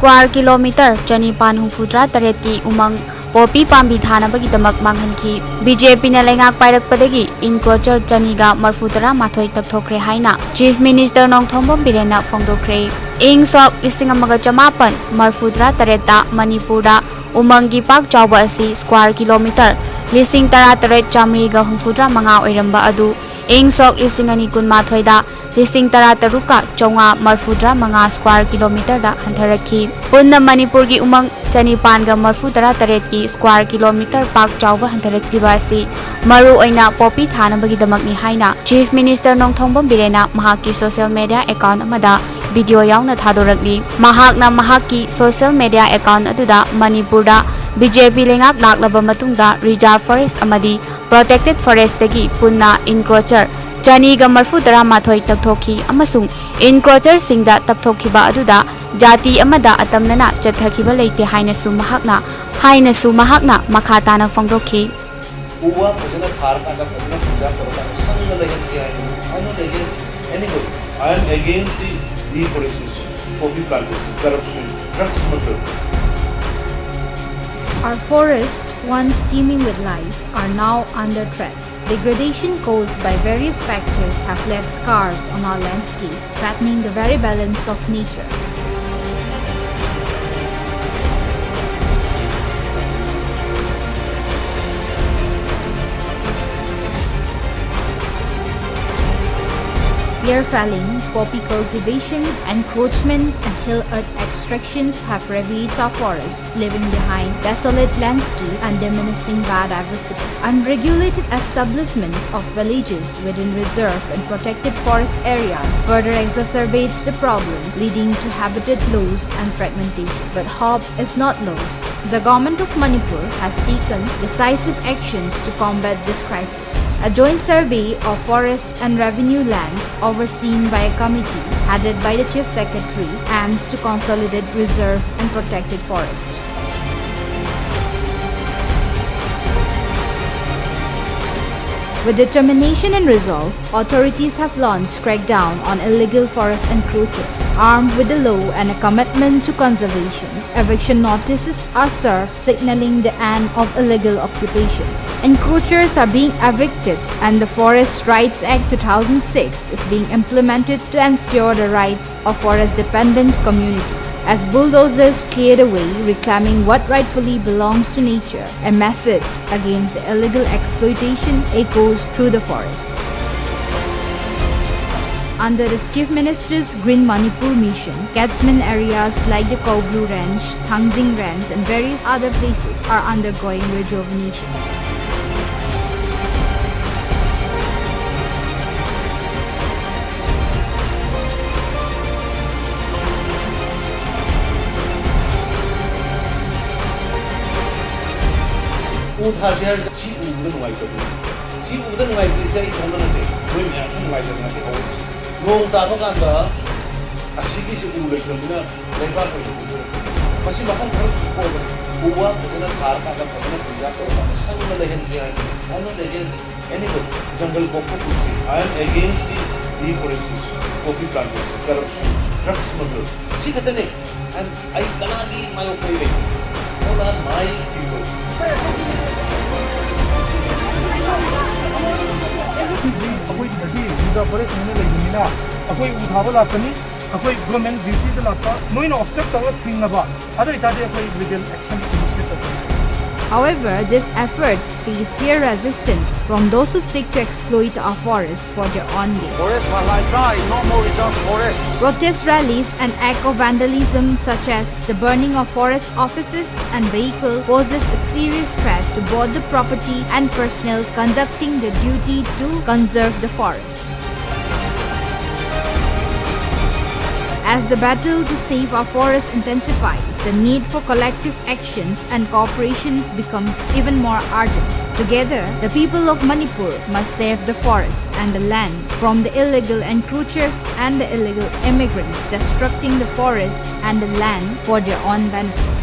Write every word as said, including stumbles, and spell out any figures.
square kilometer ꯆꯅꯤꯄꯥꯟ ꯍꯨꯝꯐꯨꯇꯔꯥ ꯇꯔꯦꯠꯀꯤ ꯎꯃꯪ ꯄꯣꯄꯤ ꯄꯥꯝꯕꯤ ꯊꯥꯅꯕꯒꯤꯗꯃꯛ ꯃꯥꯡꯍꯟꯈꯤ꯫ ꯕꯤ ꯖꯦ ꯄꯤꯅ ꯂꯩꯉꯥꯛ ꯄꯥꯏꯔꯛꯄꯗꯒꯤ encroacher ꯆꯅꯤꯒ ꯃꯔꯐꯨꯇꯔꯥ ꯃꯥꯊꯣꯏ ꯇꯛꯊꯣꯛꯈ꯭ꯔꯦ ꯍꯥꯏꯅ Chief Minister ꯅꯣꯡꯊꯣꯝꯕꯝ ꯕꯤꯔꯦꯟꯅ ꯐꯣꯡꯗꯣꯛꯈ꯭ꯔꯦ꯫ ꯏꯪ ꯁꯣꯛ ꯂꯤꯁꯤꯡ ꯑꯃꯒ ꯆꯃꯥꯄꯟ ꯃꯔꯐꯨꯇꯔꯥ ꯇꯔꯦꯠꯇ ꯃꯅꯤꯄꯨꯔꯗ ꯎꯃꯪꯒꯤ ꯄꯥꯛ ꯆꯥꯎꯕ ꯑꯁꯤ square kilometer ꯂꯤꯁꯤꯡ ꯇꯔꯥ ꯇꯔꯦꯠ ꯆꯥꯃꯔꯤꯒ ꯍꯨꯝꯐꯨꯇꯔꯥ ꯃꯉꯥ ꯑꯣꯏꯔꯝꯕ ꯑꯗꯨ ꯏꯪ ꯁꯣꯛ ꯂꯤꯁꯤꯡ ꯑꯅꯤ ꯀꯨꯟꯃꯥꯊꯣꯏꯗ ꯂꯤꯁꯤꯡ ꯇꯔꯥ ꯇꯔꯨꯛꯀ ꯆꯥꯝꯃꯉꯥ ꯃꯔꯐꯨꯇꯔꯥ ꯃꯉꯥ square kilometerꯗ ꯍꯟꯊꯔꯛꯈꯤ꯫ ꯄꯨꯟꯅ ꯃꯅꯤꯄꯨꯔꯒꯤ ꯎꯃꯪ ꯆꯅꯤꯄꯥꯟꯒ ꯃꯔꯐꯨꯇꯔꯥ ꯇꯔꯦꯠꯀꯤ square kilometer ꯄꯥꯛ ꯆꯥꯎꯕ ꯍꯟꯊꯔꯛꯂꯤꯕ ꯑꯁꯤ ꯃꯔꯨ ꯑꯣꯏꯅ ꯄꯣꯄꯤ ꯊꯥꯅꯕꯒꯤꯗꯃꯛꯅꯤ ꯍꯥꯏꯅ Chief Minister ꯅꯣꯡꯊꯣꯝꯕꯝ ꯕꯤꯔꯦꯟꯅ ꯃꯍꯥꯛꯀꯤ social media account ꯑꯃꯗ video ꯌꯥꯎꯅ ꯊꯥꯗꯣꯔꯛꯂꯤ꯫ ꯃꯍꯥꯛꯅ ꯃꯍꯥꯛꯀꯤ social media account ꯑꯗꯨꯗ ꯃꯅꯤꯄꯨꯔꯗ ꯕꯤ ꯖꯦ ꯄꯤ ꯂꯩꯉꯥꯛ ꯂꯥꯛꯂꯕ ꯃꯇꯨꯡꯗ reserve forest ꯑꯃꯗꯤ protected forestꯇꯒꯤ ꯄꯨꯟꯅ encroacher ꯆꯅꯤꯒ ꯃꯔꯐꯨꯇꯔꯥ ꯃꯥꯊꯣꯏ ꯇꯛꯊꯣꯛꯈꯤ ꯑꯃꯁꯨꯡ encroacherꯁꯤꯡꯗ ꯇꯛꯊꯣꯛꯈꯤꯕ ꯑꯗꯨꯗ ꯖꯥꯇꯤ ꯑꯃꯗ ꯑꯇꯝꯅꯅ ꯆꯠꯊꯈꯤꯕ ꯂꯩꯇꯦ ꯍꯥꯏꯅꯁꯨ ꯃꯍꯥꯛꯅ, ꯍꯥꯏꯅꯁꯨ ꯃꯍꯥꯛꯅ ꯃꯈꯥ ꯇꯥꯅ ꯐꯣꯡꯗꯣꯛꯈꯤ꯫ ꯎ ꯋꯥ ꯐꯖꯅ ꯊꯥꯔꯀꯥꯟꯗ, ꯐꯖꯅ preserve ꯇꯧꯔꯀꯥꯟꯗ ꯁꯪꯅ ꯂꯩꯍꯟꯒꯦ ꯍꯥꯏꯅ, I'm not against anybody. I am against the deforestation, poppy plantation, corruption, drug smuggling. Our forests, once teeming with life, are now under threat. Degradation caused by various factors have left scars on our landscape, threatening the very balance of nature. Clear felling, poppy cultivation, encroachments, and hill earth extractions have ravaged our forests, leaving behind desolate landscape and diminishing biodiversity. Unregulated establishment of villages within reserve and protected forest areas further exacerbates the problem, leading to habitat loss and fragmentation. But hope is not lost. The government of Manipur has taken decisive actions to combat this crisis. A joint survey of forests and revenue lands, overseen by a committee headed by the Chief Secretary, aims to consolidate reserve and protected forest. With determination and resolve, authorities have launched crackdown on illegal forest encroachers, armed with the law and a commitment to conservation. Eviction notices are served, signaling the end of illegal occupations. Encroachers are being evicted, and the Forest Rights Act two thousand six is being implemented to ensure the rights of forest dependent communities. As bulldozers clear the way, reclaiming what rightfully belongs to nature, a message against the illegal exploitation echoes through the forest. Under the Chief Minister's Green Manipur Mission, catchment areas like the Koubru Range, Thangjing Range, and various other places are undergoing rejuvenation. ꯎ ꯊꯥꯁꯦ ꯍꯥꯏꯔꯤꯁꯦ ꯁꯤ ꯎꯕꯗ ꯅꯨꯡꯉꯥꯏꯇꯕꯅꯤ꯫ ꯁꯤ ꯎꯕꯗ ꯅꯨꯡꯉꯥꯏꯇ꯭ꯔꯤꯁꯦ ꯑꯩ ꯏꯊꯟꯗ ꯅꯠꯇꯦ, ꯅꯣꯏ ꯃꯌꯥꯝꯁꯨ ꯅꯨꯡꯉꯥꯏꯇꯗꯅ ꯁꯤ ꯍꯧꯔꯛꯏꯁꯦ꯫ ꯅꯣꯡ ꯇꯥꯕ ꯀꯥꯟꯗ ꯑꯁꯤꯒꯤꯁꯦ ꯎ ꯂꯩꯇ꯭ꯔꯕꯅꯤꯅ ꯂꯩꯕꯥꯛ ꯑꯣꯏꯅ ꯄꯨꯊꯣꯔꯛꯄꯅꯤ꯫ ꯃꯁꯤ ꯃꯐꯝ ꯈꯔ ꯄꯨꯊꯣꯛꯑꯒ ꯎ ꯋꯥ ꯐꯖꯅ ꯊꯥꯔꯀꯥꯟꯗ ꯐꯖꯅ preserve ꯇꯧꯔꯀꯥꯟꯗ ꯁꯪꯅ ꯂꯩꯍꯟꯁꯦ ꯍꯥꯏ꯫ I am not against anybody. ꯖꯪꯒꯜ ꯀꯣꯛꯄ ꯄꯨꯟꯁꯤ꯫ I am against the deforestation, coffee plantation, corruption, drug smuggler. ꯁꯤ ꯈꯛꯇꯅꯦ꯫ And ꯑꯩ ꯀꯅꯥꯒꯤ ꯃꯥꯌꯣꯛꯇ ꯑꯩ ꯂꯩꯇꯦ꯫ All are my people. ꯑꯩꯈꯣꯏ ꯁꯤꯗꯗꯤ reserve forest ꯑꯣꯏꯅ ꯂꯩꯕꯅꯤꯅ ꯑꯩꯈꯣꯏ ꯎ ꯊꯥꯕ ꯂꯥꯛꯄꯅꯤ, ꯑꯩꯈꯣꯏ government duty ꯗ ꯂꯥꯛꯄ, ꯅꯣꯏꯅ obstruct ꯇꯧꯔꯒ ꯊꯤꯡꯉꯕ, ꯑꯗꯨ ꯑꯣꯏꯇꯥꯔꯗꯤ ꯑꯩꯈꯣꯏ legal action initiate ꯇꯧꯒꯅꯤ꯫ However, these efforts face fierce resistance from those who seek to exploit our forests for their own gain. Forest ꯍꯥ ꯂꯥꯏ ꯇꯥꯏ, no more reserve forest. Protest rallies and act of vandalism such as the burning of forest offices and vehicle poses a serious threat to both the property and personnel conducting the duty to conserve the forest. As the battle to save our forest intensifies, the need for collective actions and cooperations becomes even more urgent. Together, the people of Manipur must save the forests and the land from the illegal encroachers and the illegal immigrants destructing the forests and the land for their own benefit.